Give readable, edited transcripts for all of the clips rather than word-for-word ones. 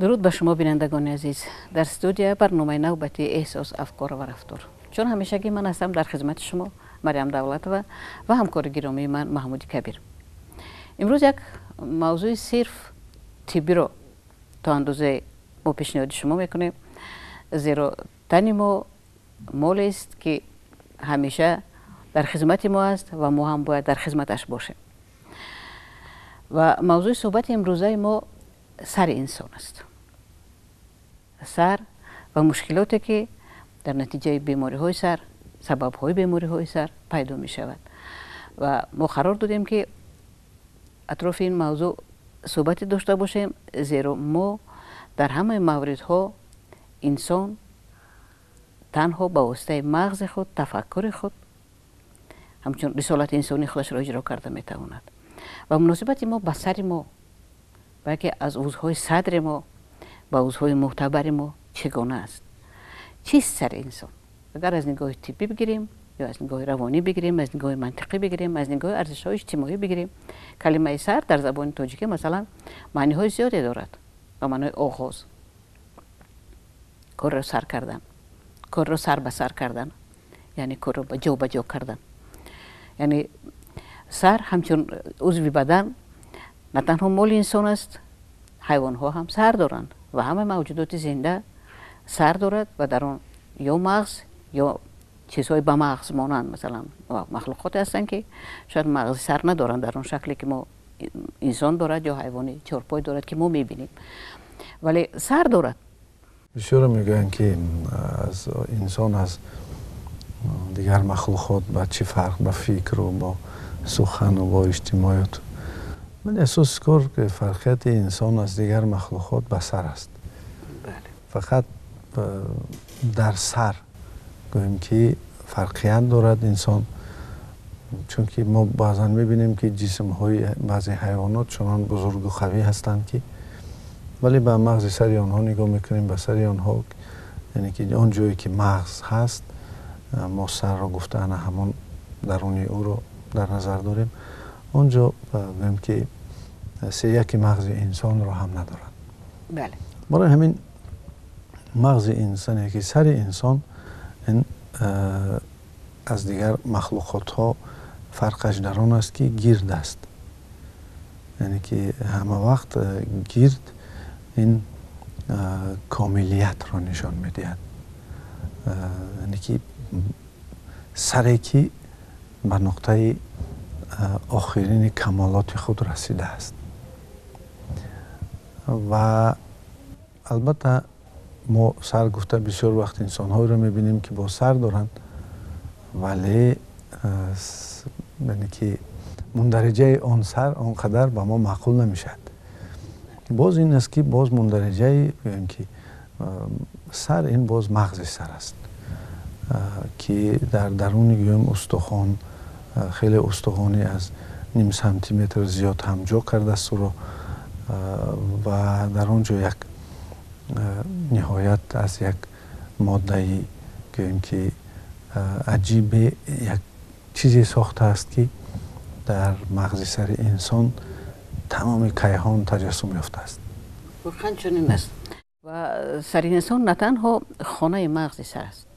Дуруд ба шумо, бинандагони азиз. Дар студия барномаи навбатии «Эҳсос, афкор ва рафтор». Чун ҳамешагӣ, ман ҳастам дар хизмати шумо, Марьям Давлатова, ва ҳамкори гиромии ман Маҳмуди Кабир. Имрӯз як мавзӯи сирф тиббиро то андозае мо пешниҳоди шумо мекунем, зеро тани мо молест, ки ҳамеша дар хизмати мо аст ва мо ҳам бояд дар хизматаш бошем. Ва мавзӯи суҳбати имрӯзаи мо сари инсон аст, сар ва мушкилоте, ки дар натиҷаи бемориҳои сар, сабабҳои бемориҳои сар пайдо мешавад. Ва мо қарор додем, ки атрофи ин мавзӯъ суҳбате дошта бошем, зеро мо дар ҳамаи мавридҳо инсон танҳо ба воситаи мағзи худ, тафаккури худ ҳамчун рисолати инсонии худашро иҷро карда метавонад. Ва муносибати мо ба сари мо, ба яке аз узвҳои садри мо, ба узвҳои мӯътабари мо чӣ гуна аст? Чист сари инсон? Агар аз нигоҳи тиббӣ бигирем ё аз нигоҳи равонӣ бигирем, аз нигоҳи мантиқӣ бигирем, аз нигоҳи арзишҳои иҷтимоӣ бигирем, калимаи сар дар забони тоҷикӣ, масалан, маъниҳои зиёде дорад. Ба маънои оғоз, корро сар кардан, корро сар ба сар кардан, яъне корро ба ҷо ба ҷо кардан. Яъне сар ҳамчун узви бадан на танҳо моли инсон аст, ҳайвонҳо ҳам сар доранд ва ҳама мавҷудоти зинда сар дорад ва дар он ё мағз, ё чизҳои ба мағз монанд. Масалан, махлуқоте ҳастанд, ки шояд мағзи сар надоранд дар он шакле, ки мо инсон дорад ё ҳайвони чорпой дорад, ки мо мебинем, вале сар дорад. Бисёре мегӯянд, ки аз инсон аз дигар махлуқот ба чӣ фарқ? Ба фикру бо сухану бо иҷтимоиёт. Ман эҳсос кор, ки фарқияти инсон аз дигар махлуқот ба сар аст. Фақат дар сар гӯем, ки фарқият дорад инсон, чунки мо баъзан мебинем, ки ҷисмҳои баъзе ҳайвонот чунон бузургу қавӣ ҳастанд, ки вале ба мағзи сари онҳо нигоҳ мекунем, ба сари онҳо, яъне ки он ҷое, ки мағз ҳаст, мо сарро гуфта ана ҳамон даруни ӯро дар назар дорем, он ҷо гӯем, ки сеяки мағзи инсонро ҳам надорад. Барои ҳамин мағзи инсон, яки сари инсон, ин аз дигар махлуқотҳо фарқаш дар он аст, ки гирд аст, яъне ки ҳама вақт гирд ин комилиятро нишон медиҳад, яъне ки саре, ки ба нуқтаи охирини камолоти худ расидааст. Ва албатта мо сар гуфта бисёр вақт инсонҳоеро мебинем, ки бо сар доранд, вале яъне ки мундариҷаи он сар он қадар ба мо маъқул намешавад. Боз ин аст, ки боз мундариҷаи гӯем, ки сар, ин боз мағзи сар аст, ки дар даруни гӯем устухон, хеле устухони аз ним сантиметр зиёд ҳам ҷо кардааст ӯро ва дар он ҷо як ниҳоят аз як моддаи гӯем, ки аҷибе як чизе сохтааст, ки дар мағзи сари инсон тамоми кайҳон таҷассум ёфтааст. Воқеан чунин аст. Ва сари инсон на танҳо хонаи мағзи сар аст,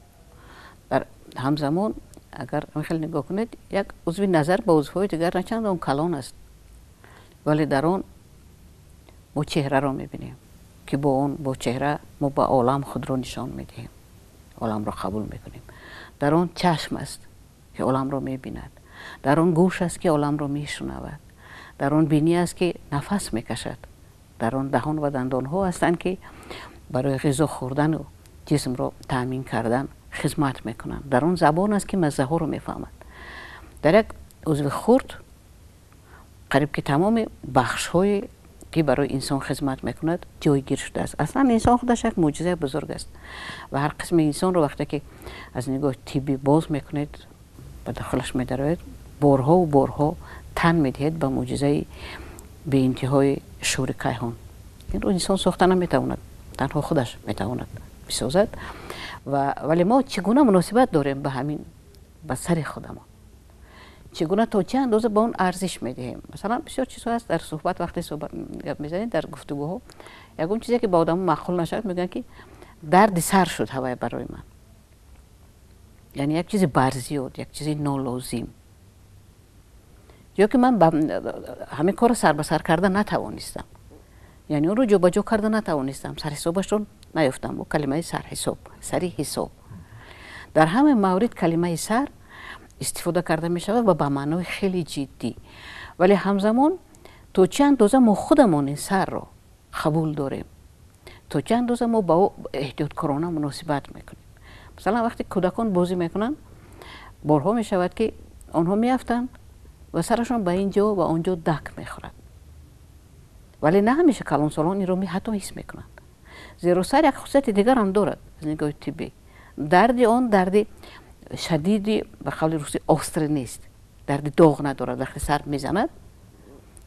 дар ҳамзамон, агар хеле нигоҳ кунед, як узви назар ба узвҳои дигар на чандон калон аст, вале дар он мо чеҳраро мебинем, ки бо он, бо чеҳра мо ба олам худро нишон медиҳем, оламро қабул мекунем. Дар он чашм аст, ки оламро мебинад, дар он гӯш аст, ки оламро мешунавад, дар он бинӣ аст, ки нафас мекашад, дар он даҳон ва дандонҳо ҳастанд, ки барои ғизо хӯрдану ҷисмро таъмин кардан хизмат мекунанд, дар он забон аст, ки маззаҳоро мефаҳмад. Дар як узви хурд қариб ки тамоми бахшҳое, ки барои инсон хизмат мекунад, ҷойгир шудааст. Аслан инсон худаш як мӯъҷизаи бузург аст ва ҳар қисми инсонро вақте ки аз нигоҳи тиббӣ боз мекунед, ба дохилаш медароед, борҳову борҳо тан медиҳед ба мӯъҷизаи беинтиҳои шури кайҳон. Инро инсон сохта наметавонад, танҳо худаш метавонад бисозад. Ва вале мо чӣ гуна муносибат дорем ба ҳамин, ба сари худамон? Чӣ гуна, то чӣ андоза ба он арзиш медиҳем? Масалан, бисёр чизҳо ҳаст дар суҳбат, вақте суҳбат гап мезанед, дар гуфтугӯҳо, ягон чизе ки ба одамо маъқул нашавад, мегӯянд, ки дарди сар шуд ҳавай барои ман, яъне як чизи барзиёд, як чизи нолозим, ё ки ман ҳамин корро сар ба сар карда натавонистам, яъне онро ҷобаҷо карда натавонистам, сарҳисобашро наёфтам. Бо калимаи сарҳисоб, сари ҳисоб, дар ҳама маврид калимаи сар истифода карда мешавад ва ба маънои хеле ҷиддӣ. Вале ҳамзамон то чӣ андоза мо худамон ин сарро қабул дорем, то чӣ андоза мо ба ӯ эҳтиёткорона муносибат мекунем? Масалан, вақте кӯдакон бозӣ мекунанд, борҳо мешавад, ки онҳо меафтанд ва сарашон ба ин ҷо ва он ҷо дак мехӯрад, вале на ҳамеша калонсолон инро ҳатто ҳис мекунанд, зеро сар як хусусияти дигарам дорад. Аз нигоҳи тиббӣ дарди он дарди шадиди, ба қавли русӣ, острый нест, дарди доғ надорад. Вақте сар мезанад,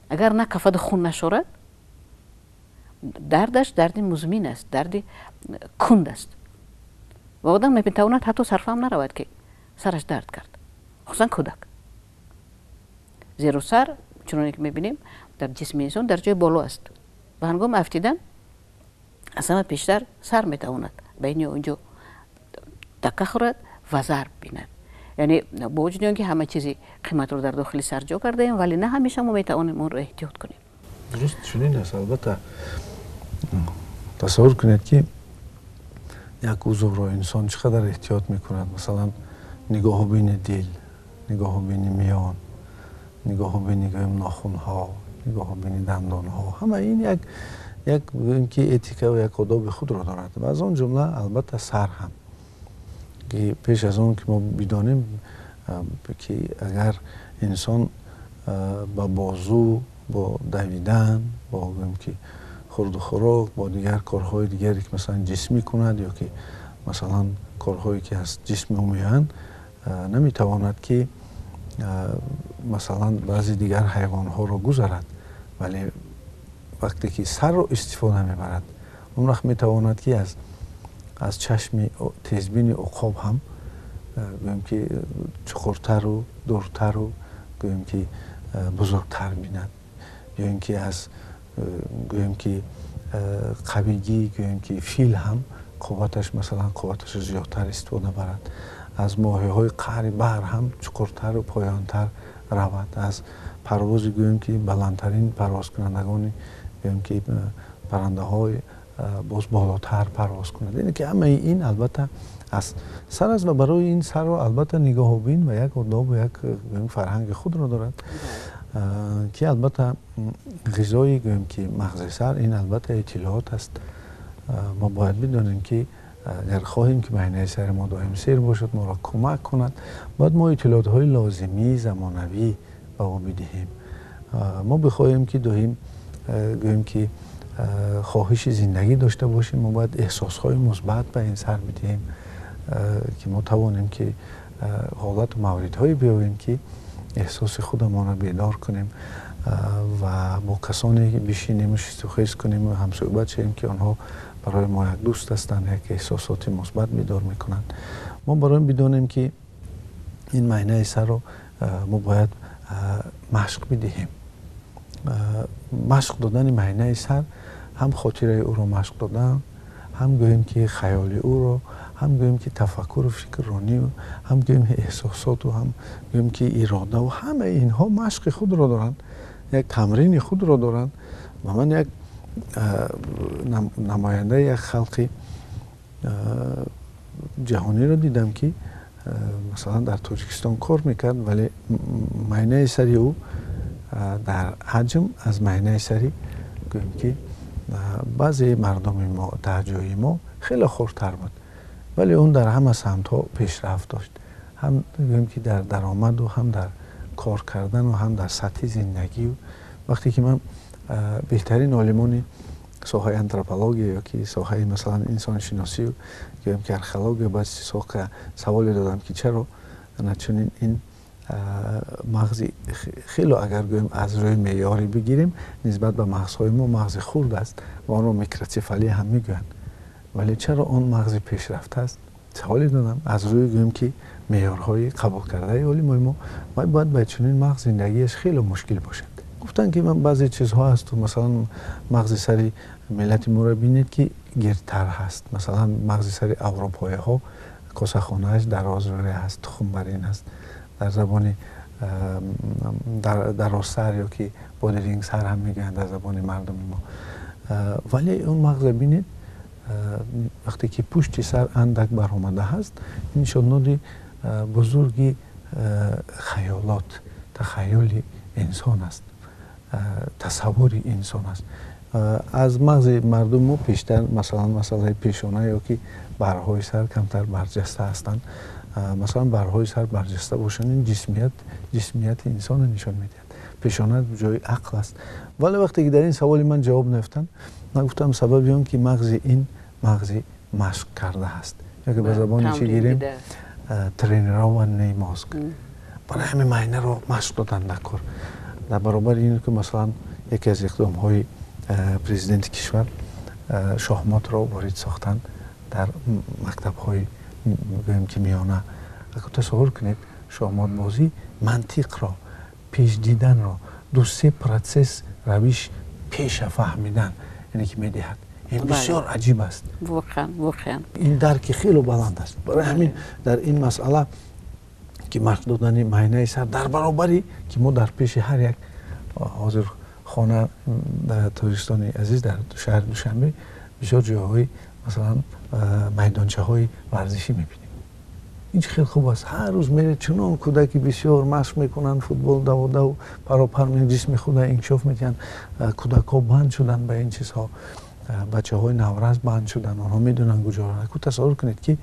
агар на кафаду хун нашорад, дардаш дарди музмин аст, дарди кунд аст ва одам метавонад ҳатто сарфаҳм наравад, ки сараш дард кард, хусусан кӯдак, зеро сар, чуноне ки мебинем, дар ҷисми инсон дар ҷои боло аст ва ҳангоми афтидан аз ҳама пештар сар метавонад ба ин ё он ҷо така хӯрад ва зарб бинад. Яъне бо вуҷуди он ки ҳама чизи қиматро дар дохили сар ҷо кардаем, вале на ҳамеша мо метавонем онро эҳтиёт кунем. Дуруст, чунин аст. Албатта, тасаввур кунед, ки як узвро инсон чӣ қадар эҳтиёт мекунад. Масалан, нигоҳубини дил, нигоҳубини миён, нигоҳубини, гӯем, нохунҳо, нигоҳубини дандонҳо, ҳама ин як, гӯем, ки этика ва як одоби худро дорад ва аз он ҷумла, албатта, сар ҳам, ки пеш аз он ки мо бидонем, ки агар инсон ба бозу, бо давидан, бо, гӯем, ки хурду хӯрок, бо дигар корҳои дигаре, ки масалан ҷисмӣ кунад ё ки масалан корҳое, ки аз ҷисми ӯ меоянд, наметавонад, ки масалан баъзе дигар ҳайвонҳоро гузарад, вале вақте ки сарро истифода мебарад, он вақт метавонад, ки аз чашми тезбини уқоб ҳам, гӯем, ки чуқуртару дуртару, гӯем, ки бузургтар бинад, ё ин ки аз, гӯем, ки қавигӣ, гӯем, ки фил ҳам қувваташ, масалан, қувваташро зиёдтар истифода барад, аз моҳиҳои қаъри баҳр ҳам чуқуртару поёнтар равад, аз парвози, гӯем, ки баландтарин парвозкунандагони, гӯем, ки паррандаҳои боз болотар парвоз кунад. Яъне ки ҳамаи ин, албатта, аз сар аст ва барои ин сарро, албатта, нигоҳубин ва як одобу як, гӯем, фарҳанги худро дорад, ки албатта ғизои, гӯем, ки мағзи сар ин, албатта, иттилоот аст. Мо бояд бидонем, ки агар хоҳем, ки майнаи сари мо доим сер бошад, моро кӯмак кунад, бояд мо иттилоотҳои лозимии замонавӣ ба ӯ бидиҳем. Мо бихоҳем, ки доим, гӯем, ки хоҳиши зиндагӣ дошта бошем, мо бояд эҳсосҳои мусбат ба ин сар бидиҳем, ки мо тавонем, ки ҳолату мавридҳое биёбем, ки эҳсоси худамонро бедор кунем ва бо касоне бишинему шистухез кунем, ҳамсӯҳбат шавем, ки онҳо барои мо як дӯст ҳастанд, як эҳсосоти мусбат бедор мекунанд. Мо барои бидонем, ки ин майнаи сарро мо бояд машқ бидиҳем. Машқ додани майнаи сар ҳам хотираи ӯро машқ додан, ҳам, гӯем, ки хаёли ӯро, ҳам, гӯем, ки тафаккуру фикрронию, ҳам, гӯем, эҳсосоту, ҳам, гӯем, ки иродаву, ҳамаи инҳо машқи худро доранд, як тамрини худро доранд. Ва ман як намояндаи як халқи ҷаҳониро дидам, ки масалан дар Тоҷикистон кор мекард, вале майнаи сари ӯ дар ҳаҷм аз майнаи сари, гӯем, ки баъзе мардуми мо дар ҷои мо хеле хурдтар буд, вале он дар ҳама самтҳо пешрафт дошт, ҳам, гӯем, ки дар даромаду, ҳам дар кор кардану, ҳам дар сатҳи зиндагию. Вақте ки ман беҳтарин олимони соҳаи антропология ё ки соҳаи, масалан, инсоншиносию, гӯем, ки археология ба саволе додам, ки чаро чунин ин мағзи хело, агар, гӯем, аз рӯи меъёре бигирем, нисбат ба мағзҳои мо мағзи хурд аст ва онро микроцефалия ҳам мегӯянд, вале чаро он мағзи пешрафта аст? Саволе додам аз рӯи, гӯем, ки меъёрҳои қабулкардаи олимои мо, бояд ба чунин мағз зиндагиаш хеле мушкил бошад. Гуфтанд, ки баъзе чизҳо ҳасту, масалан, мағзи сари миллати моро бинед, ки гирдтар ҳаст. Масалан, мағзи сари аврупоиҳо косахонааш дарозре ҳаст, тухмбарин аст, дар забони дарозсар ё ки бодирингсар ҳам мегӯянд дар забони мардуми мо. Вале он мағза бинед, вақте ки пушти сар андак баромада ҳаст, ин нишондоди бузурги хаёлот, тахаюли инсон аст, тасаввури инсон аст. Аз мағзи мардум мо пештар, масалан, масъалаи пешона ё ки барҳои сар камтар барҷаста ҳастанд. Масалан, барҳои сар барҷаста бошанд, ин ҷисмияти инсонро нишон медиҳад. Пешона ҷои ақл аст. Вале вақте ки дар ин саволи ман ҷавоб наёфтанд, ман гуфтам, сабаби он ки мағзи ин мағзи машқ карда ҳаст, ё ки ба забони чӣ гирем, тренированный мозг. Барои ҳамин майнаро машқ додан дар кор. Дар баробари ин ки, масалан, яке аз иқдомҳои президенти кишвар шоҳмотро ворид сохтан дар мактабҳои, гӯем ки, миёна. Тасаввур кунед, шоҳмотбозӣ мантиқро, пешдиданро, ду-се процесс, равиш пеша фаҳмидан, яъне ки медиҳад. Ин бисёр аҷиб аст. Воқеан, воқеан. Ин дарки хеле баланд аст. Барои ҳамин дар ин масъала ки машқ додани майнаи сар дар баробари ки мо дар пеши ҳар як ҳозир хона дар Тоҷикистони азиз, дар шаҳри Душанбе бисёр ҷойҳои, масалан, майдончаҳои варзишӣ мебинем. Ин хеле хуб аст. Ҳар рӯз меред, чунон кӯдаки бисёр машқ мекунанд, футбол даводав, паропар, ҷисми худа инкишоф медиҳанд. Кӯдакҳо банд шуданд ба ин чизҳо, бачаҳои наврас банд шуданд, онҳо медонанд куҷоро. Тасаввур кунед, ки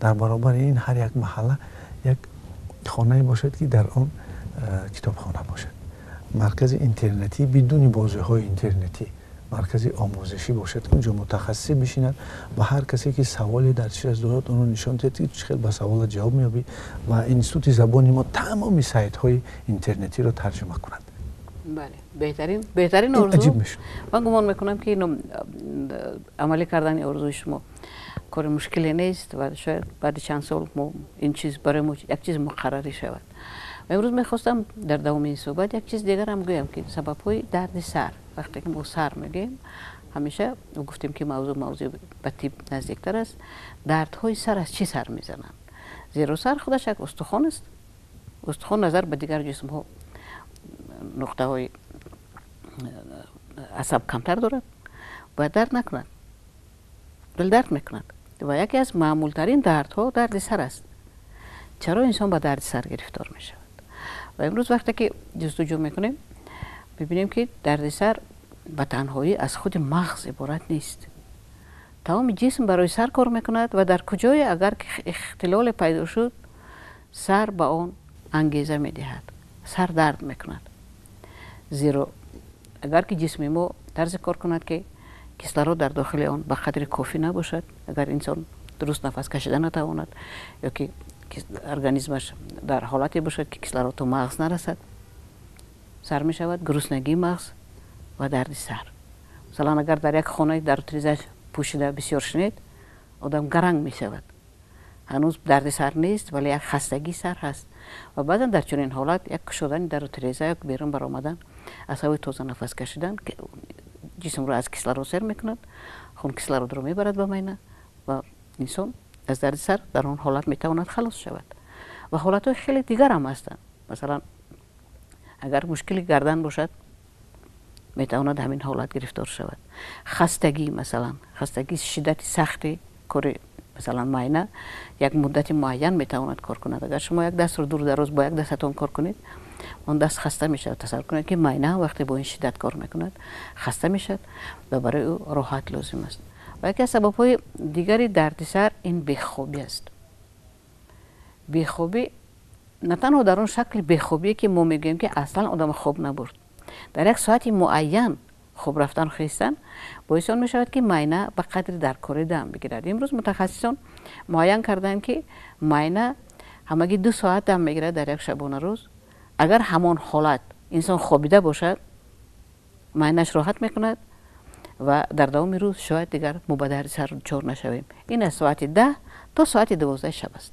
дар баробари ин ҳар як маҳалла як хонае бошад, ки дар он китобхона бошад, маркази интернетӣ бидуни бозиҳои интернетӣ, маркази омӯзишӣ бошад, ки унҷо мутахассисе бишинад ва ҳар касе ки саволе дар чиз дорад, онро нишон диҳад, ки чӣ хел ба савола ҷавоб меёбӣ, ва институти забони мо тамоми сайтҳои интернетиро тарҷума кунад. Бале, беҳтарин, беҳтарин орзу. Аҷиб мешуд. Ман гумон мекунам, ки амалӣ кардани орзуи шумо кори мушкиле нест ва шояд баъди чанд сол мо ин чиз барои мо як чизи муқаррарӣ шавад. Ва имрӯз мехостам дар давоми ин суҳбат як чиз дигарам гӯям, ки сабабҳои дарди сар. Вақте ки мо сар мегӯем, ҳамеша гуфтем, ки мавзӯъ мавзӯи ба тиб наздиктар аст. Дардҳои сар аз чӣ сар мезананд? Зеро сар худаш як устухон аст. Устухон назар ба дигар ҷисмҳо нуқтаҳои асаб камтар дорад, бояд дард накунад, вале дард мекунад. Ва яке аз маъмултарин дардҳо дарди сар аст. Чаро инсон ба дарди сар гирифтор мешавад? Ва имрӯз вақте ки ҷустуҷӯ мекунем, мебинем, ки дарди сар ба танҳоӣ аз худи мағз иборат нест. Тамоми ҷисм барои сар кор мекунад ва дар куҷое агар ихтилоле пайдо шуд, сар ба он ангеза медиҳад, сар дард мекунад. Зеро агар ки ҷисми мо тарзе кор кунад, ки кислород дар дохили он ба қадри кофӣ набошад, агар инсон дуруст нафас кашида натавонад ё ки организмаш дар ҳолате бошад, ки кислород то мағз нарасад, сар мешавад гуруснагии мағз ва дарди сар. Масалан, агар дар як хонаи дару тирезааш пӯшида бисёр шинед, одам гаранг мешавад. Ҳанӯз дарди сар нест, вале як хастагии сар ҳаст. Ва баъзан дар чунин ҳолат як кушодани дару тиреза ё берун баромадан, аз ҳавои тоза нафас кашидан ҷисмро аз кислород сер мекунад, хун кислородро мебарад ба майна ва инсон аз дарди сар дар он ҳолат метавонад халос шавад. Ва ҳолатҳои хеле дигар ҳам ҳастанд. Масалан, агар мушкили гардан бошад, метавонад ҳамин ҳолат гирифтор шавад. Хастагӣ, масалан, хастагӣ, шиддати сахти кори, масалан, майна як муддати муайян метавонад кор кунад. Агар шумо як дастро дуру дароз бо як дастатон кор кунед, он даст хаста мешавад. Тасаввур кунед, ки майна вақте бо ин шиддат кор мекунад, хаста мешавад ва барои ӯ роҳат лозим аст. Ва яке аз сабабҳои дигари дарди сар ин бехобӣ аст. Бехобӣ на танҳо дар он шакли бехобие, ки мо мегӯем, ки аслан одам хоб набурд. Дар як соати муайян хоб рафтан, хестан боиси он мешавад, ки майна ба қадри даркорӣ дам бигирад. Имрӯз мутахассисон муайян карданд, ки майна ҳамагӣ 2 соат дам мегирад дар як шабонарӯз. Агар ҳамон ҳолат инсон хобида бошад, майнаш роҳат мекунад ва дар давоми рӯз шояд дигар мо ба дарди сар дучор нашавем. Ин аз соати 10 то соати 12 шаб аст.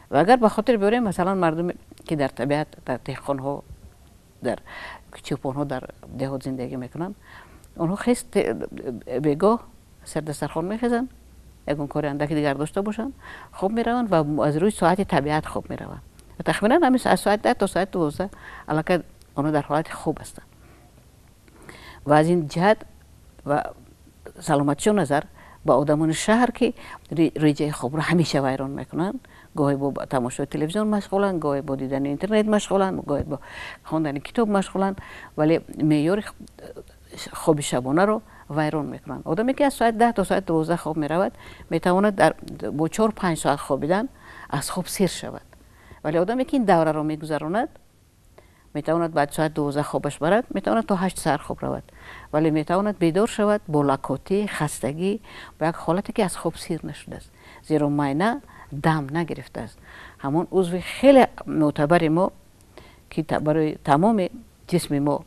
Ва агар ба хотир биёрем, масалан, мардуме ки дар табиат, дар деҳқонҳо, дар чӯпонҳо дар деҳот зиндагӣ мекунанд, онҳо хез бегоҳ сар дастархон мехезанд, ягон кори андаки дигар дошта бошанд, хоб мераванд ва аз рӯи соати табиат хоб мераванд. Тахминан ҳамин аз соати 10 то соати 12 аллакай онҳо дар ҳолати хоб ҳастанд. Ва аз ин ҷиҳат ва саломатишон назар ба одамони шаҳр, ки реҷаи хобро ҳамеша вайрон мекунанд, гоҳе бо тамошои телевизион машғуланд, гоҳе бо дидани интернет машғуланд, гоҳе бо хондани китоб машғуланд, вале меъёри хоби шабонаро вайрон мекунанд. Одаме ки аз соати 10 то соати 12 хоб меравад, метавонад бо 4-5 соат хобидан аз хоб сер шавад. Вале одаме ки ин давраро мегузаронад, метавонад баъд соати 12 хобаш барад, метавонад то 8 саҳар хоб равад, вале метавонад бедор шавад бо лакотӣ, хастагӣ, бо як ҳолате ки аз хоб сир нашудааст, зеро майна дам нагирифтааст. Ҳамон узви хеле мӯътабари мо, ки барои тамоми ҷисми мо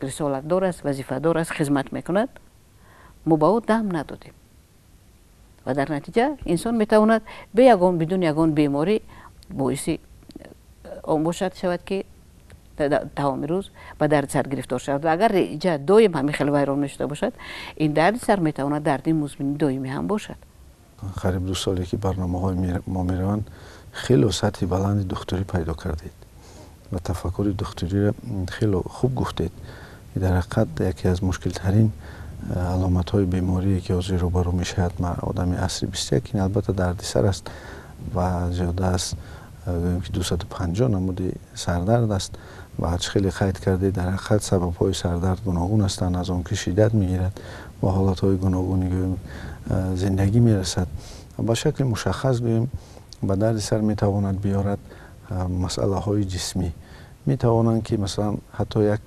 рисолатдор аст, вазифадор аст, хизмат мекунад, мо ба ӯ дам надодем. Ва дар натиҷа инсон метавонад бе ягон, бидуни ягон беморӣ боиси он бошад шавад, ки тамоми рӯз ба дарди сар гирифтор шавад. Ва агар реҷа доим ҳамин хел вайрон мешуда бошад, ин дарди сар метавонад дарди музмини доимӣ ҳам бошад. Қариб 2 соле ки барномаҳои мо мераванд, хеле сатҳи баланди духтурӣ пайдо кардед ва тафаккури духтуриро хеле хуб гуфтед. Дар ҳақиқат яке аз мушкилтарин аломатҳои беморие ки ҳозир рӯбарӯ мешавад одами асри 21, ин албатта дарди сар аст ва зиёда аз гӯем ки 250 намуди сардард аст. Ва хеле қайд кардед, дар ҳақиқат сабабҳои сардард гуногун ҳастанд, аз он ки шиддат мегирад ва ҳолатҳои гуногуни гӯем зиндагӣ мерасад. Ба шакли мушаххас гӯем, ба дарди сар метавонад биёрад масъалаҳои ҷисмӣ, метавонанд ки масалан ҳатто як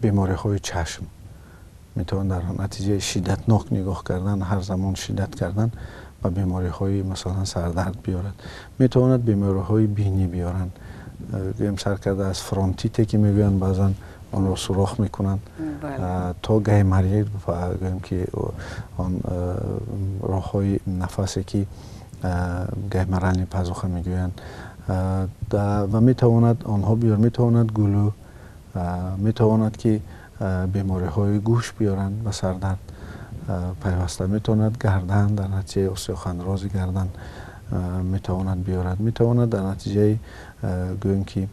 бемориҳои чашм метавонанд дар натиҷаи шиддатнок нигоҳ кардан, ҳар замон шиддат кардан ба бемориҳои масалан сардард биёрад. Метавонад бемориҳои бинӣ биёранд, гӯем сар карда аз фронтите ки мегӯянд, баъзан онро сурох мекунанд, то гаймарит, гӯем ки он роҳҳои нафасе ки гаймаральни пазуха мегӯянд, ва метавонад онҳо биёр, метавонад гулӯ, метавонад ки бемориҳои гӯш биёранд ба сардард пайваста, метавонад гардан дар натиҷаи остеохондрози гардан метавонад биёрад, метавонад дар натиҷаи гӯем ки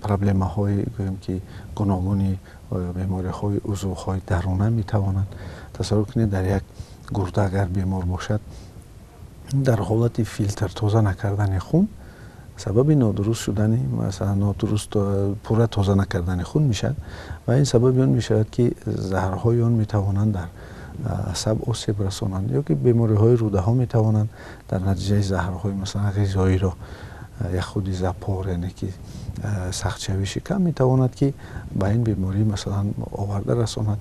проблемаҳои гӯем ки гуногуни бемориҳои узвҳои даруна метавонад. Тасаввур кунед, дар як гурда агар бемор бошад, дар ҳолати филтр тоза накардани хун сабаби нодуруст шудани, масалан нодуруст пурра тоза накардани хун мешавад ва ин сабаби он мешавад ки заҳрҳои он метавонанд дар асаб осеб расонанд, ё ки бемориҳои рӯдаҳо метавонанд дар натиҷаи заҳрҳои масалан ғизоиро, як худи запор, яъне ки сахтшавии шикам метавонад ки ба ин беморӣ масалан оварда расонад.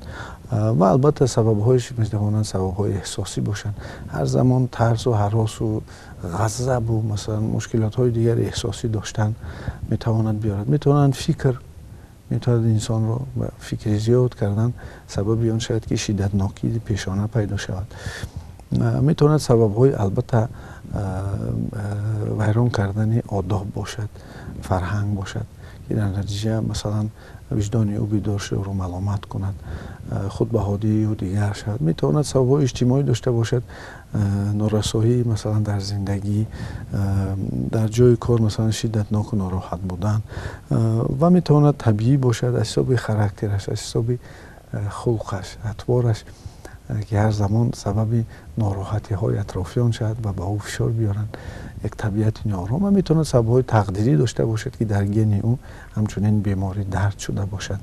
Ва албатта сабабҳояш метавонанд сабабҳои эҳсосӣ бошанд. Ҳар замон тарсу ҳаросу ғазабу масалан мушкилотҳои дигари эҳсосӣ доштан метавонад биёрад. Метавонанд фикр, метавонад инсонро фикри зиёд кардан сабаби он шавад ки шиддатнокии пешона пайдо шавад. Метавонад сабабҳои албатта вайрон кардани одоб бошад, фарҳанг бошад, ки дар натиҷа масалан виҷдони ӯ бедор шуда ӯро маломат кунад, худбаҳодии ӯ дигар шавад. Метавонад сабабҳои иҷтимоӣ дошта бошад, норасоӣ масалан дар зиндагӣ, дар ҷои кор масалан шиддатноку нороҳат будан, ва метавонад табиӣ бошад аз ҳисоби характераш, аз ҳисоби хулқаш, атвораш, ки ҳар замон сабаби нороҳатиҳои атрофиён шавад ва ба ӯ фишор биёранд. Як табиати ноором. Ва метавонад сабабҳои тақдирӣ дошта бошад, ки дар гени ӯ ҳамчунин беморӣ дард шуда бошад.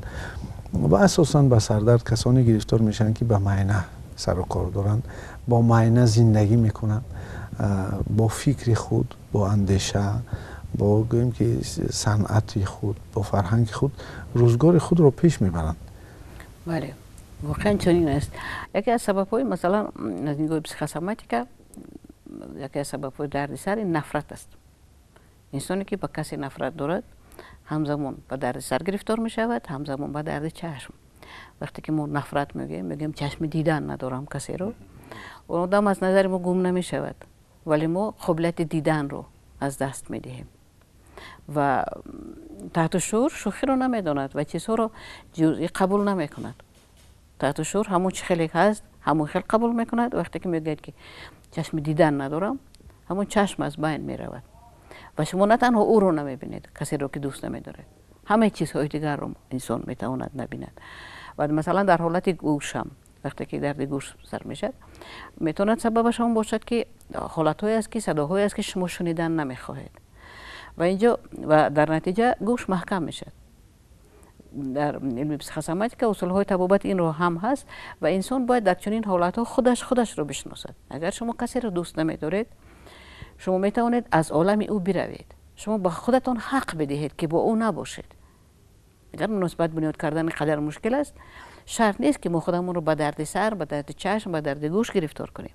Ва асосан ба сардард касоне гирифтор мешаванд, ки ба майна сару кор доранд, бо майна зиндагӣ мекунанд, бо фикри худ, бо андеша, бо гӯем ки санъати худ, бо фарҳанги худ рӯзгори худро пеш мебаранд. Бале, воқеан чунин аст. Яке аз сабабҳои, масалан, аз нигоҳи психосоматика, яке аз сабабҳои дарди сар ин нафрат аст. Инсоне ки ба касе нафрат дорад, ҳамзамон ба дарди сар гирифтор мешавад, ҳамзамон ба дарди чашм. Вақте ки мо нафрат мегӯем, мегӯем чашми дидан надорам касеро, он одам аз назари мо гум намешавад. Вале мо қобилияти диданро аз даст медиҳем ва таҳти шуур шӯхиро намедонад ва чизҳоро ҷузъӣ қабул намекунад. Таҳти шуур ҳамон чӣ хеле ҳаст, ҳамон хел қабул мекунад. Вақте ки мегӯяд, ки чашми дидан надорам, ҳамон чашм аз байн меравад ва шумо на танҳо ӯро намебинед, касеро ки дӯст намедоред, ҳамаи чизҳои дигарро инсон метавонад набинад. Ва масалан, дар ҳолати гӯшам, вақте ки дарди гӯш сар мешавад, метавонад сабабаш он бошад, ки ҳолатҳое аст, ки садоҳое аст, ки шумо шунидан намехоҳед, ва инҷо ва дар натиҷа гӯш маҳкам мешавад. Дар илми психосоматика усулҳои табобат инро ҳам ҳаст ва инсон бояд дар чунин ҳолатҳо худаш худашро бишносад. Агар шумо касеро дӯст намедоред, шумо метавонед аз олами ӯ биравед. Шумо ба худатон ҳақ бидиҳед, ки бо ӯ набошед. Агар муносибат бунёд кардан қадар мушкил аст, шарт нест, ки мо худамонро ба дарди сар, ба дарди чашм, ба дарди гӯш гирифтор кунем.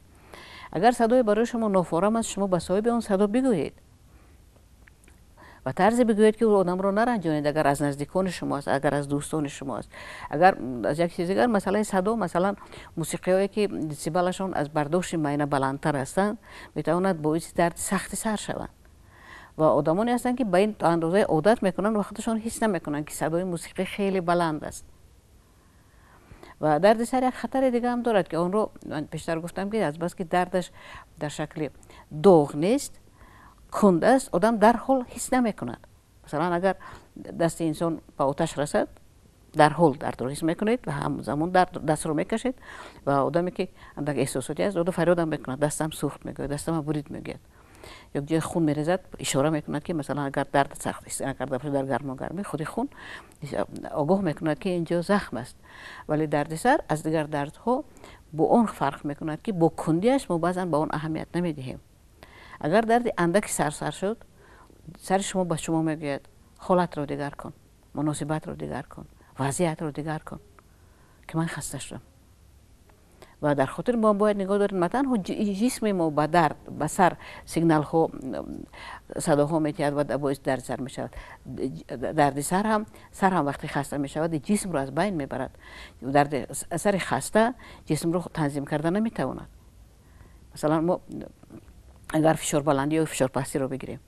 Агар садое барои шумо нофорам аст, шумо ба соҳиби он садо бигӯед ва тарзе бигӯед, ки ӯ одамро наранҷонед, агар аз наздикони шумо аст, агар аз дӯстони шумо аст, агар аз як чиз дигар. Масъалаи садо, масалан, мусиқиҳое, ки десибалашон аз бардошти майна баландтар ҳастанд, метавонад боиси дарди сахти сар шаванд. Ва одамоне ҳастанд, ки ба ин то андозае одат мекунанд ва худашон ҳис намекунанд, ки садои мусиқӣ хеле баланд аст. Ва дарди сар як хатари дига ҳам дорад, ки онро ман пештар гуфтам, ки азбаски дардаш дар шакли доғ нест, кунд аст, одам дарҳол ҳис намекунад. Масалан, агар дасти инсон ба оташ расад, дарҳол дардро ҳис мекунед ва ҳамзамон дастро мекашед. Ва одаме, ки андак эҳсосотӣ аст, ода фарёдам мекунад: «Дастам сӯхт», мегӯяд, «дастама бурид», мегӯяд, ё ҷои хун мерезад, ишора мекунад, ки масалан, агар дард сахт ҳис накарда бошад, дар гармогармӣ худи хун огоҳ мекунад, ки инҷо захм аст. Вале дарди сар аз дигар дардҳо бо он фарқ мекунад, ки бо кундиаш мо баъзан ба он аҳамият намедиҳем. Агар дарди андаки сар сар шуд, сари шумо ба шумо мегӯяд: «Ҳолатро дигар кун, муносибатро дигар кун, вазъиятро дигар кун, ки ман хаста шудам». Ва дар хотир мо бояд нигоҳ дорем: на танҳо ҷисми мо ба дард, ба сар сигналҳо, садоҳо медиҳад ва боиси дарди сар мешавад, дарди сар ҳам, сар ҳам вақте хаста мешавад, ҷисмро аз байн мебарад. Дарди сари хаста ҷисмро танзим карда наметавонад. Масалан, мо агар фишорбаландӣ ё фишорпастиро бигирем,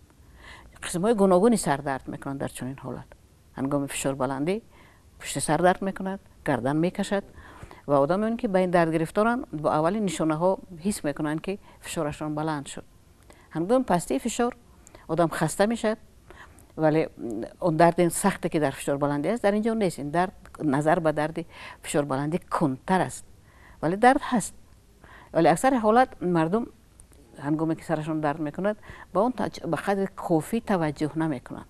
қисмҳои гуногуни сар дард мекунанд. Дар чунин ҳолат, ҳангоми фишорбаландӣ, пушти сар дард мекунад, гардан мекашад. Ва одамоне, ки ба ин дард гирифторанд, бо аввалин нишонаҳо ҳис мекунанд, ки фишорашон баланд шуд. Ҳангоми пастии фишор одам хаста мешавад, вале он дарди сахте, ки дар фишорбаландӣ аст, дар ин ҷо нест. Ин дард назар ба дарди фишорбаландӣ кундтар аст, вале дард ҳаст. Вале аксари ҳолат мардум, ҳангоме ки сарашон дард мекунад, ба он ба қадри кофӣ таваҷҷӯҳ намекунанд.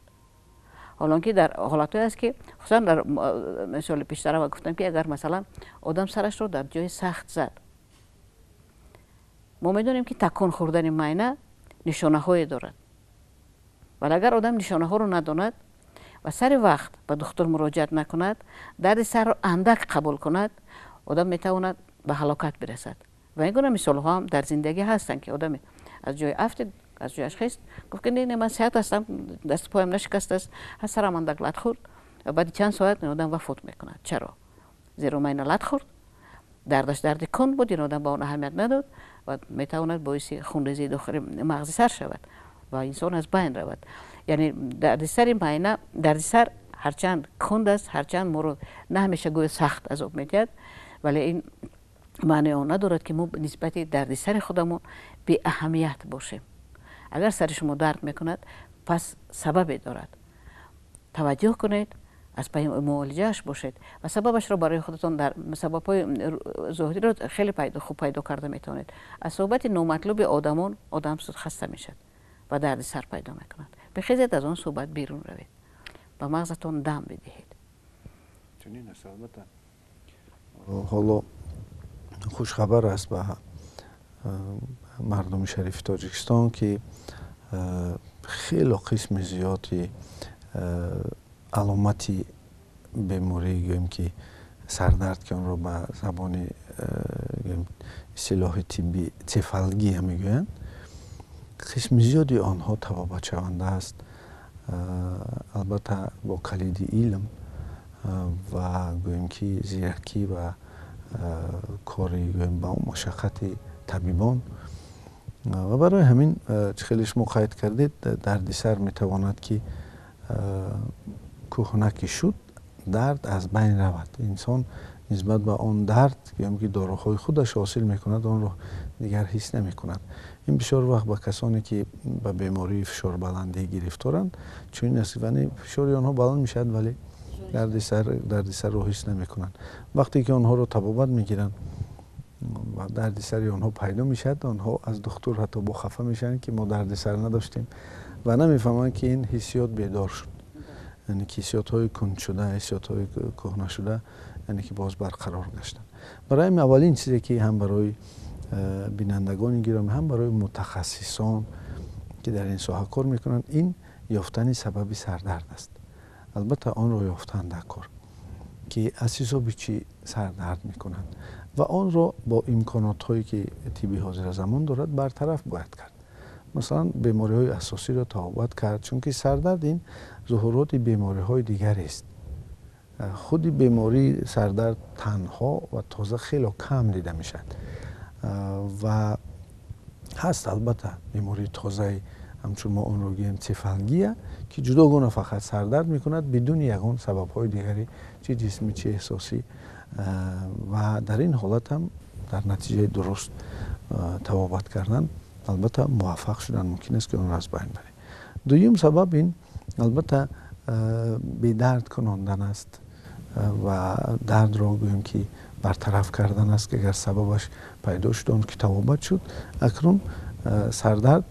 Ҳолон ки дар ҳолатҳое аст, ки хусусан дар мисоли пештара гуфтам, ки агар масалан одам сарашро дар ҷои сахт зад, мо медонем, ки такон хӯрдани майна нишонаҳое дорад. Вале агар одам нишонаҳоро надонад ва сари вақт ба духтур муроҷиат накунад, дарди сарро андак қабул кунад, одам метавонад ба ҳалокат бирасад. Ва ин гуна мисолҳо ҳам дар зиндагӣ ҳастанд, ки одаме аз ҷои афтид, аз ҷояш хест, гуфт, ки не, не, ман сеҳат ҳастам, дасту поям нашикастааст, сарам андак лат хӯрд, ва баъди чанд соат ин одам вафот мекунад. Чаро? Зеро майна лат хӯрд, дардаш дарди кунд буд, ин одам ба он аҳамият надод ва метавонад боиси хунрезии дохили мағзи сар шавад ва инсон аз байн равад. Яъне дарди сари майна, дарди сар ҳарчанд кунд аст, ҳарчанд моро на ҳамеша гӯё сахт азоб медиҳад, вале ин маънои он надорад, ки мо нисбати дарди сари худамон беаҳамият бошем. Агар сари шумо дард мекунад, пас сабабе дорад, таваҷҷӯҳ кунед, аз пайи муолиҷааш бошед ва сабабашро барои худатон дар сабабҳои зоҳириро хеле хуб пайдо карда метавонед. Аз суҳбати номатлуби одамон одам зуд хаста мешавад ва дарди сар пайдо мекунад. Бихезед, аз он суҳбат берун равед, ба мағзатон дам бидиҳед. Чунин аст, албатта. Ҳоло хушхабар аст ба мардуми шарифи Тоҷикистон, ки хело қисми зиёди аломати беморӣ, гӯем ки сардард, ки онро ба забони истилоҳи тиббӣ цефалгия мегӯянд, қисми зиёди онҳо табобатшаванда аст, албатта бо калиди илм ва гӯем ки зиракӣ ва кори, гӯем, ба машаққати табибон. Ва барои ҳамин, чӣ хеле шумо қайд кардед, дарди сар метавонад, ки кӯҳна ки шуд, дард аз байн равад. Инсон нисбат ба он дард, ки доруҳои худаш ҳосил мекунад, онро дигар ҳис намекунад. Ин бисёр вақт ба касоне, ки ба бемории фишорбаландӣ гирифторанд, чунин аст, вале фишори онҳо баланд мешавад, вале дарди сарро ҳис намекунанд. Вақте ки онҳоро табобат мегиранд ва дарди сари онҳо пайдо мешавад, онҳо аз духтур ҳатто бо хафа мешаванд, ки мо дарди сар надоштем, ва намефаҳманд, ки ин ҳиссиёт бедор шуд, яъне ки ҳиссиётҳои кундшуда, ҳиссиётҳои кӯҳнашуда, яъне ки боз барқарор гаштанд. Барои ҳамин аввалин чизе, ки ҳам барои бинандагони гиромӣ, ҳам барои мутахассисон, ки дар ин соҳа кор мекунанд, ин ёфтани сабаби сардард аст. Албатта, онро ёфтан дар кор, ки аз ҳисоби чӣ сардард мекунанд, ва онро бо имконотҳое, ки тибби ҳозиразамон дорад, бартараф бояд кард. Масалан, бемориҳои асосиро табобат кард, чунки сардард ин зуҳуроти бемориҳои дигарест. Худи бемории сардард танҳо ва тоза хело кам дида мешавад. Ва ҳаст, албатта, бемории тозаи, ҳамчун мо онро гӯем, цефалгия, ки ҷудогона фақат сардард мекунад, бидуни ягон сабабҳои дигаре, чӣ ҷисмӣ, чӣ эҳсосӣ. Ва дар ин ҳолат ҳам дар натиҷаи дуруст табобат кардан, албатта, муваффақ шудан мумкин аст, ки онро аз байн барем. Дуюм сабаб ин, албатта, бедард кунондан аст ва дардро, гӯем, ки бартараф кардан аст, ки агар сабабаш пайдо шуд, он ки табобат шуд, акнун сардард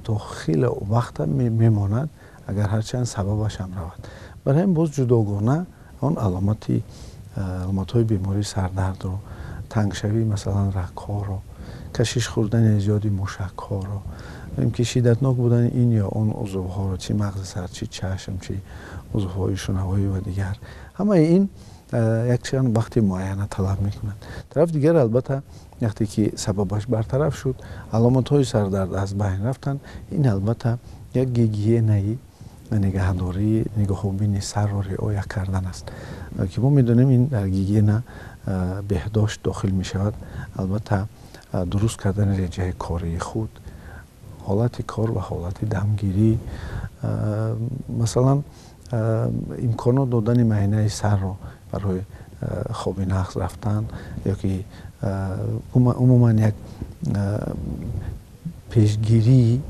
то хеле вақта мемонад, агар ҳарчанд сабабаш ҳам равад. Барои ҳамин боз ҷудогона он аломатҳои бемории сардардро, тангшавии, масалан, рагҳоро, кашиш хӯрдани зиёди мушакҳоро, ки шиддатнок будани ин ё он узвҳоро, чӣ мағзи сар, чӣ чашм, чӣ узвҳои шунавоӣ ва дигар, ҳамаи ин якчанд вақти муайяна талаб мекунад. Тарафи дигар, албатта, вақте ки сабабаш бартараф шуд, аломатҳои сардард аз байн рафтанд, ин, албатта, як гигиенаи нигаҳдории, нигоҳубини сарро риоя кардан аст, ки мо медонем, ин дар гигиена, беҳдошт дохил мешавад. Албатта, дуруст кардани реҷаи кории худ, ҳолати кор ва ҳолати дамгирӣ, масалан, имконот додани майнаи сарро барои хоби нағз рафтан ё ки умуман як пешгирии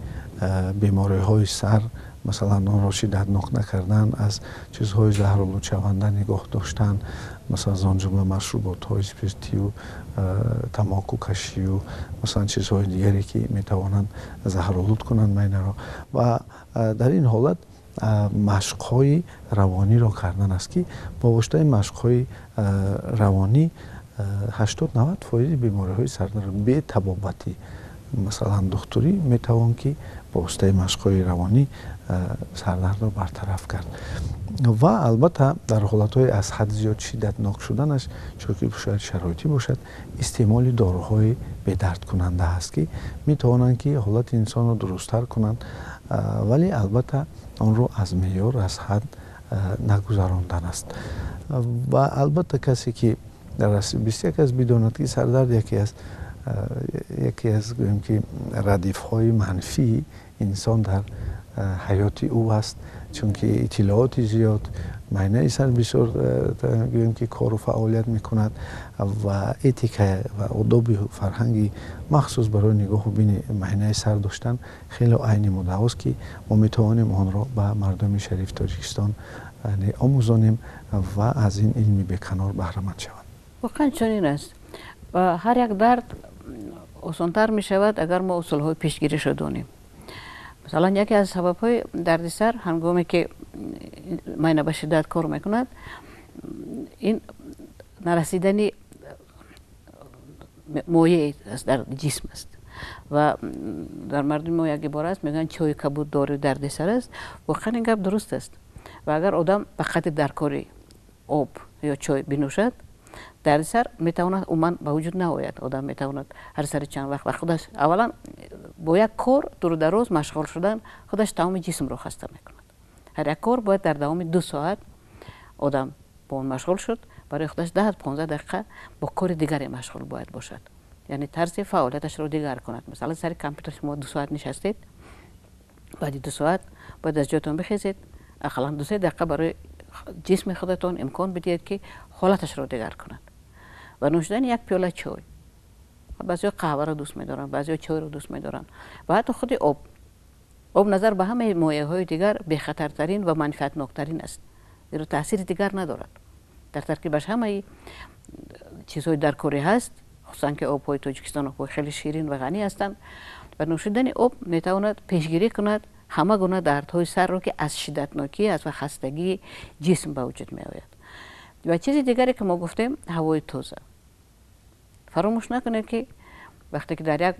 бемориҳои сар, масалан, онро шиддатнок накардан, аз чизҳои заҳролудшаванда нигоҳ доштан, масалан, аз он ҷумла машруботҳои спиртию тамокукашию, масалан, чизҳои дигаре, ки метавонанд заҳролуд кунанд майнаро. Ва дар ин ҳолат машқҳои равониро кардан аст, ки бо воситаи машқҳои равонӣ 80-90 фоизи бемориҳои сардард бетабобатӣ, масалан, духтурӣ, метавон, ки бо воситаи машқҳои равонӣ сардардро бартараф кард. Ва, албатта, дар ҳолатҳои аз ҳад зиёд шиддатнок шуданаш, чунки шояд шароитӣ бошад, истеъмоли доруҳои бедардкунанда ҳаст, ки метавонанд, ки ҳолати инсонро дурусттар кунанд, вале, албатта, онро аз меъёр, аз ҳад нагузарондан аст. Ва, албатта, касе, ки дар асри 21 аст, бидонад, ки сардард яке аз, гӯем, ки радифҳои манфии инсон дар ҳаёти ӯ аст, чунки иттилооти зиёд, майнаи сар бисёр, гӯем, ки кору фаъолият мекунад. Ва этика ва одоби фарҳанги махсус барои нигоҳубини майнаи сар доштан хеле айни муддаост, ки мо метавонем онро ба мардуми шарифи Тоҷикистон омӯзонем ва аз ин илми беканор баҳраманд шаванд. Воқеан чунин аст. Ва ҳар як дард осонтар мешавад, агар мо усулҳои пешгиришро донем. Масалан, яке аз сабабҳои дарди сар, ҳангоме ки майна ба шиддат кор мекунад, ин нарасидани моеъ дар ҷисм аст. Ва дар мардуми мо як ибора аст, мегӯянд: «Чойи кабуд доруи дарди сар аст». Воқеан ин гап дуруст аст. Ва агар одам ба қадри даркори об ё чой бинӯшад, дарди сар метавонад умуман ба вуҷуд наояд. Одам метавонад ҳар сари чанд вақт ва худаш, аввалан, бо як кор дуру дароз машғул шудан худаш тамоми ҷисмро хаста мекунад. Ҳар як кор бояд дар давоми 2 соат одам бо он машғул шуд, барои худаш 10-15 дақиқа бо кори дигаре машғул бояд бошад. Яъне тарзи фаъолияташро дигар кунад. Масалан, сари компютер шумо 2 соат нишастед, баъди 2 соат бояд аз ҷоятон бихезед, ақаллан 2-3 дақиқа барои ҷисми худатон имкон бидиҳед, ки ҳолаташро дигар кунад. Ва нӯшидани як пиёла чой. Баъзеҳо қаҳваро дӯст медоранд, баъзеҳо чойро дӯст медоранд ва ҳатто худи об. Об назар ба ҳамаи моеъҳои дигар бехатартарин ва манфиатноктарин аст, зеро таъсири дигар надорад. Дар таркибаш ҳамаи чизҳои даркорӣ ҳаст, хусусан ки обҳои Тоҷикистон обҳои хеле ширин ва ғанӣ ҳастанд ва нӯшидани об метавонад пешгирӣ кунад ҳама гуна дардҳои сарро, ки аз шиддатнокӣ аз ва хастагии ҷисм ба вуҷуд меояд. Ва чизи дигаре ки мо гуфтем, ҳавои тоза. Фаромӯш накунед, ки вақте ки дар як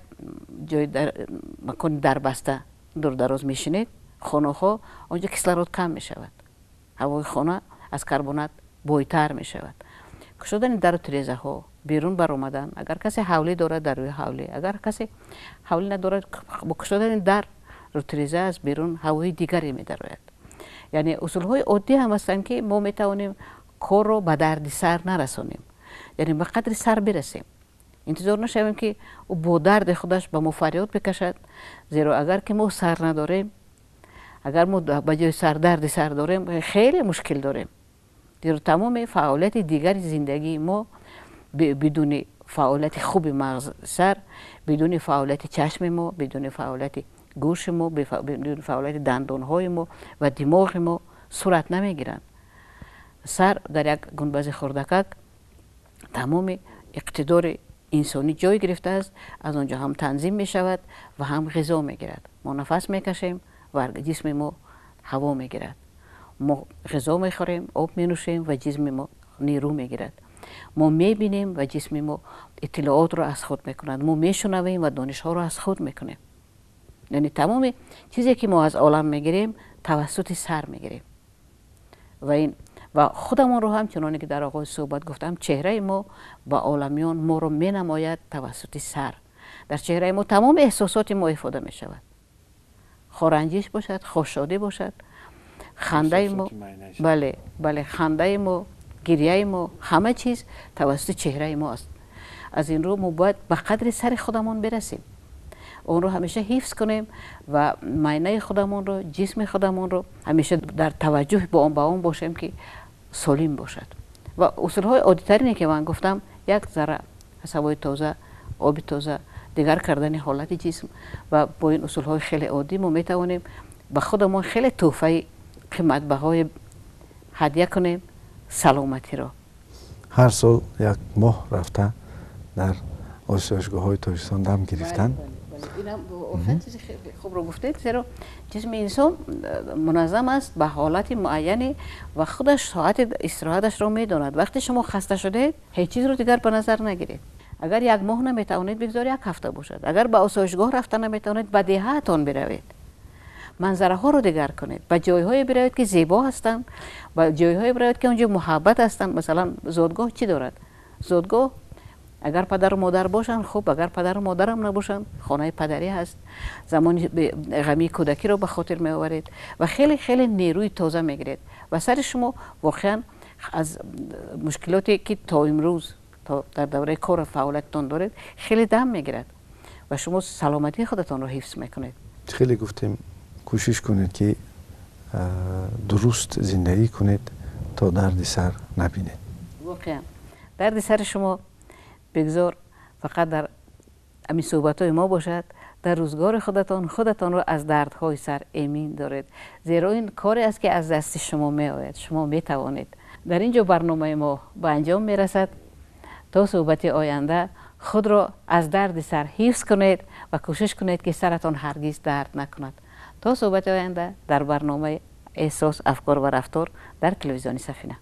ҷой, дар макони дарбаста дурдароз мешинед, хонаҳо онҷо кислород кам мешавад, ҳавои хона аз карбонат бойтар мешавад. Кушодани дару тирезаҳо, берун баромадан, агар касе ҳавлӣ дорад, дар рӯи ҳавлӣ, агар касе ҳавлӣ надорад, бо кушодани дар рӯ тиреза аз берун ҳавои дигаре медарояд. Яъне усулҳои оддӣ ҳам ҳастанд, ки мо метавонем корро ба дарди сар нарасонем, яъне ба қадри сар бирасем. Интизор нашавем, ки ӯ бо дарди худаш ба мо фарёд бикашад, зеро агар ки мо сар надорем, агар мо ба ҷои сар дарди сар дорем, хеле мушкил дорем, зеро тамоми фаъолияти дигари зиндагии мо бидуни фаъолияти хуби мағз сар, бидуни фаъолияти чашми мо, бидуни фаъолияти гӯши мо, бидуни фаъолияти дандонҳои мо ва димоғи мо сурат намегиранд. Сар дар як гунбази хурдакак тамоми иқтидори инсонӣ ҷой гирифтааст. Аз он ҷо ҳам танзим мешавад ва ҳам ғизо мегирад. Мо нафас мекашем ва ҷисми мо ҳаво мегирад, мо ғизо мехӯрем, об менӯшем ва ҷисми мо нерӯ мегирад. Мо мебинем ва ҷисми мо иттилоотро аз худ мекунад, мо мешунавем ва донишҳоро аз худ мекунем. Яъне тамоми чизе ки мо аз олам мегирем, тавассути сар мегирем. Ва ин ва худамонро ҳам, чуноне ки дар оғози суҳбат гуфтам, чеҳраи мо ба оламиён моро менамояд тавассути сар. Дар чеҳраи мо тамоми эҳсосоти мо ифода мешавад, хоҳ ранҷиш бошад, хоҳ шодӣ бошад, хандаи мо, бале, бале, хандаи мо, гирияи мо, ҳама чиз тавассути чеҳраи мо аст. Аз ин рӯ мо бояд ба қадри сари худамон бирасем, онро ҳамеша ҳифз кунем ва майнаи худамонро, ҷисми худамонро ҳамеша дар таваҷҷӯҳ ба он бошем, ки солим бошад. Ва усулҳои оддитарине ки ман гуфтам, як зарра аз ҳавои тоза, оби тоза, дигар кардани ҳолати ҷисм, ва бо ин усулҳои хеле оддӣ мо метавонем ба худамон хеле тӯҳфаи қиматбаҳое ҳадя кунем, саломатиро. Ҳар сол як моҳ рафта дар осоишгоҳҳои Тоҷикистон дам гирифтан. Инам чизи хубро гуфтед, зеро ҷисми инсон муназзам аст ба ҳолати муайяне ва худаш соати истироҳаташро медонад. Вақте шумо хаста шудед, ҳеҷ чизро дигар ба назар нагиред. Агар як моҳ наметавонед, бигзор як ҳафта бошад. Агар ба осоишгоҳ рафта наметавонед, ба деҳаатон биравед, манзараҳоро дигар кунед, ба ҷойҳое биравед, ки зебо ҳастанд, ба ҷойҳое биравед, ки онҷо муҳаббат ҳастанд. Масалан, зодгоҳ чӣ дорад? Зодгоҳ агар падару модар бошанд, хуб, агар падару модарам набошанд, хонаи падарӣ ҳаст. Замони ғамии кӯдакиро ба хотир меоваред ва хеле хеле нерӯи тоза мегиред ва сари шумо воқеан аз мушкилоте ки то имрӯз, то дар давраи кору фаъолиятатон доред, хеле дам мегирад ва шумо саломатии худатонро ҳифз мекунед. Хеле гуфтем, кӯшиш кунед, ки дуруст зиндагӣ кунед, то дарди сар набинед. Воқеан дарди сари шумо бигзор фақат дар ҳамин суҳбатҳои мо бошад. Дар рӯзгори худатон худатонро аз дардҳои сар эмин доред, зеро ин коре аст, ки аз дасти шумо меояд, шумо метавонед. Дар ин ҷо барномаи мо ба анҷом мерасад. То суҳбати оянда худро аз дарди сар ҳифз кунед ва кӯшиш кунед, ки саратон ҳаргиз дард накунад. То суҳбати оянда дар барномаи «Эҳсос, афкор ва рафтор» дар телевизиони Сафина.